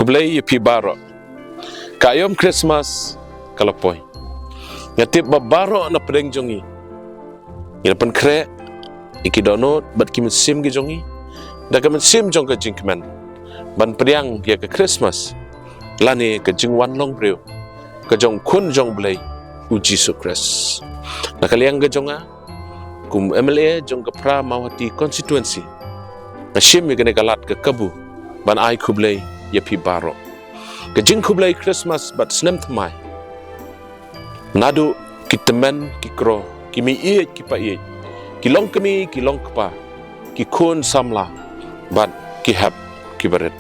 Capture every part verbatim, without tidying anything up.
Blei ïa phi baroh. Ka aïom Christmas ka la poi. Nga tip ba baroh na pdeng jong ngi ngi la pynkhreh ïa ki dohnud bad ki mynsiem ki jong ngi da ka mynsiem jong ka jingkmen ban pdiang ïa ka Christmas lane ka jingwan long briew ka jong Khun jong Blei u Jisu Khrist. Na ka liang ka jong nga kum M L A jong ka Phra Mawhati constituency, nga shim ïa kane ka lad ka kabu ban ai khublei ïa phi baroh. Ka jingkhublei Christmas bad snem thymmai naduh ki tymmen ki kro, ki meiieit ki paieit, ki longkmie ki longkpa, ki khun samla bad ki hep ki barit.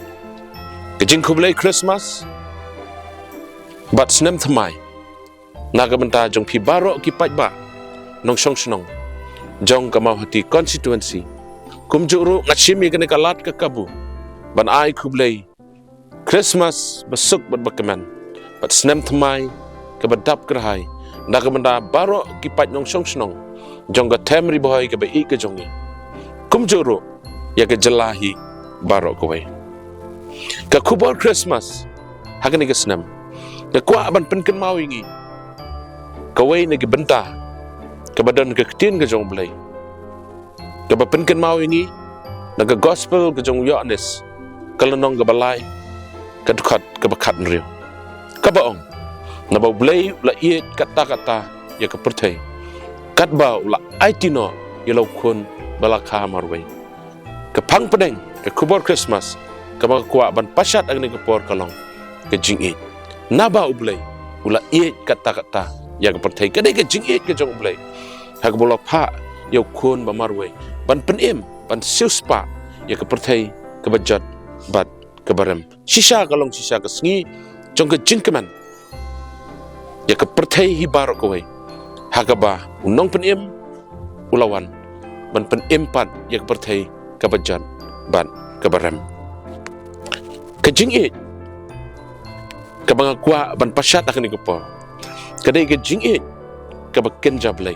Ka jingkhublei Christmas bad snem thymmai na ka bynta jong phi baroh ki paidbah nongshong shnong jong ka Mawhati constituency. Kumjuh ruh nga shim ïa kane ka lad ka kabu ban ai khublei Christmas ba suk bad ba kmen bad snem thymmai kaba dap kyrhai na ka bynta baroh ki paid nongshong shnong jong ka them Ri Bhoi kaba ïeit ka jong ngi. Kumjuh ruh ïa ka jylla hi baroh kawei. Ka khubor Christmas ha kane ka snem nga kwah ban pynkynmaw ïa ngi kawei na ki bynta kaba don ka ktien ka jong Blei kaba pynkynmaw ïa ngi na ka gospel ka jong u Ïoannis, ka lynnong kaba lai, ka dkhot kaba khatnriew, kaba ong, naba U Blei u la ïeit katta katta ïa ka pyrthei, katba u la aiti noh ïa la u Khun ba la kha marwei. Ka phang pdeng ka khubor Christmas kaba nga kwah ban pashat ha kane ka por ka long ka jingïeit. Naba U Blei u la ïeit katta katta ïa ka pyrthei, ka dei ka jingïeit ka jong U Blei ha kaba u la phah ïa u Khun ba marwei ban pynim, ban siewspah ïa ka pyrthei kaba jot bad kaba rem. Shisha ka long shisha ka sngi jong ka jingkmen ïa ka pyrthei hi baroh kawei ha kaba u Nongpynim u la wan ban pynim pat ïa ka pyrthei kaba jot bad kaba rem. Ka jingïeit kaba nga kwah ban pashat ha kane ka por ka dei ka jingïeit kaba kynja Blei.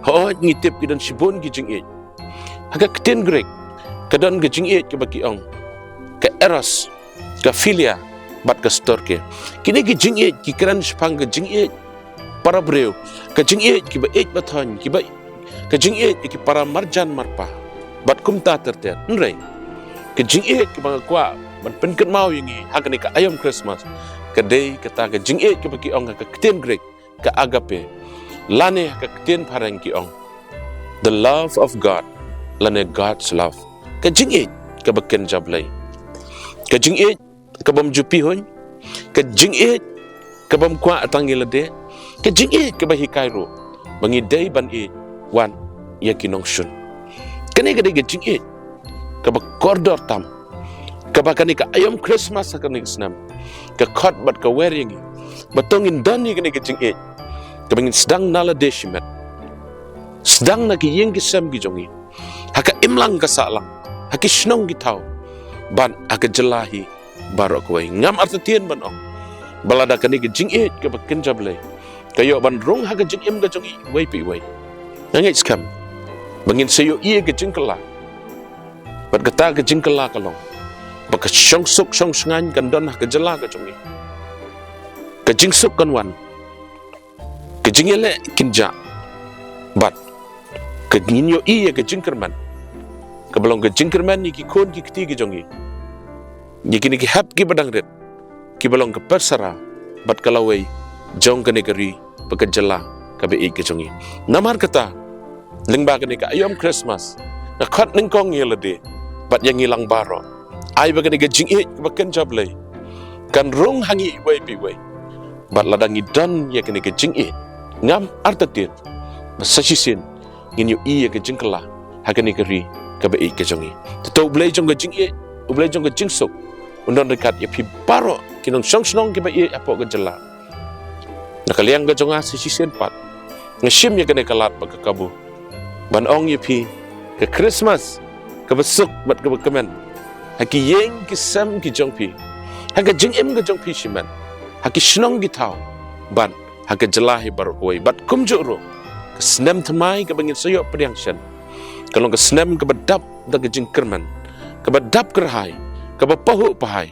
Hooid, ngi tip ki don shibun ki jingïeit. Ha ka ktien Greek ka don ka jingïeit kaba ki ong ka eros, ka philia bad ka storge. Kine ki jingïeit ki kren shaphang ka jingïeit para briew, ka jingïeit kiba ïeit ba thoiñ, kiba, ka jingïeit ïa ki para marjan marpa bad kumta ter ter. Hynrei ka jingïeit kaba nga kwah ban pynkynmaw ïa ngi ha kane ka aïom Christmas ka dei kata ka jingïeit kaba ki ong ha ka ktien Greek ka agape, lane ha ka ktien phareng ki ong the love of God, lane God's love. Ka jingïeit kaba kynja Blei, ka jingïeit ka bym ju pihuiñ, ka jingïeit ka bym kwah tang ïa lade, ka jingïeit kaba hikai ruh ba ngi dei ban ïeit wat ïa ki nongshun. Kane ka dei ka jingïeit kaba kordor tam, kaba kane ka aïom Christmas ha kane ka snem ka khot bad ka wer ïa ngi ba to ngin don ïa kane ka jingïeit kaba ngin sdang na lade shimet, sdang na ki ïing ki sem ki jong ngi, ha ka imlang ka sahlang, ha ki shnong ki thaw bad ha ka jylla hi baroh kawei. Ngam artatien ban ong ba lada kane ka jingïeit kaba kynja Blei ka ïoh ban rung ha ka jingim ka jong ngi iwei pa iwei, nga ngeit skhem ba ngin sa ïohi ïa ka jingkylla. Bad kata ka jingkylla ka long ba ka shongsuk shongshngaiñ kan don ha ka jylla ka jong ngi. Ka jingsuk kan wan, ka jingïaleh kin jah, bad ka ngin ïohi ïa ka jingkyrmen kaba long ka jingkyrmen ïa ki khun ki kti ki jong ngi, ïa kine ki hep kiba dang rit, kiba long ka persara bad ka lawei jong kane ka ri bad ka jylla kaba ïeit ka jong ngi. Namar kata, lyngba kane ka aïom Christmas nga khot nyngkong ïa lade bad ïa ngi lang baroh, ai ba kane ka jingïeit kaba kynja Blei kan rung ha ngi iwei pa iwei. Bad lada ngi don ïa kane ka jingïeit, ngam artatien ba sa shisien ngin ïohi ïa ka jingkylla ha kane ka ri kaba ïeit ka jong ngi. Te to U Blei jong ka jingïeit, U Blei jong ka jingsuk un don ryngkat ïa phi baroh ki nongshong shnong kiba ïeit hapoh ka jylla. Na ka liang ka jong nga sa shisien pat nga shim ïa kane ka lad bad ka kabu ban ong ïa phi ka Christmas kaba suk bad kaba kmen ha ki ïing ki sem ki jong phi, ha ka jingim ka jong phi shimet, ha ki shnong ki thaw bad ha ka jylla hi baroh kawei. Bad kumjuh ruh ka snem thymmai kaba ngin sa ïoh pdiang shen ka long ka snem kaba dap da ka jingkyrmen, kaba dap kyrhai, kaba pahuh pahai.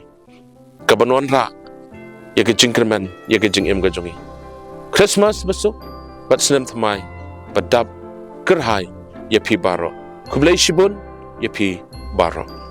ka ban wanrah ïa ka jingkyrmen ïa ka jingim ka jong ngi. Christmas basuk bad snem thymmai ba dap kyrhai ïa phi baroh. Khublei shibun ïa phi baroh.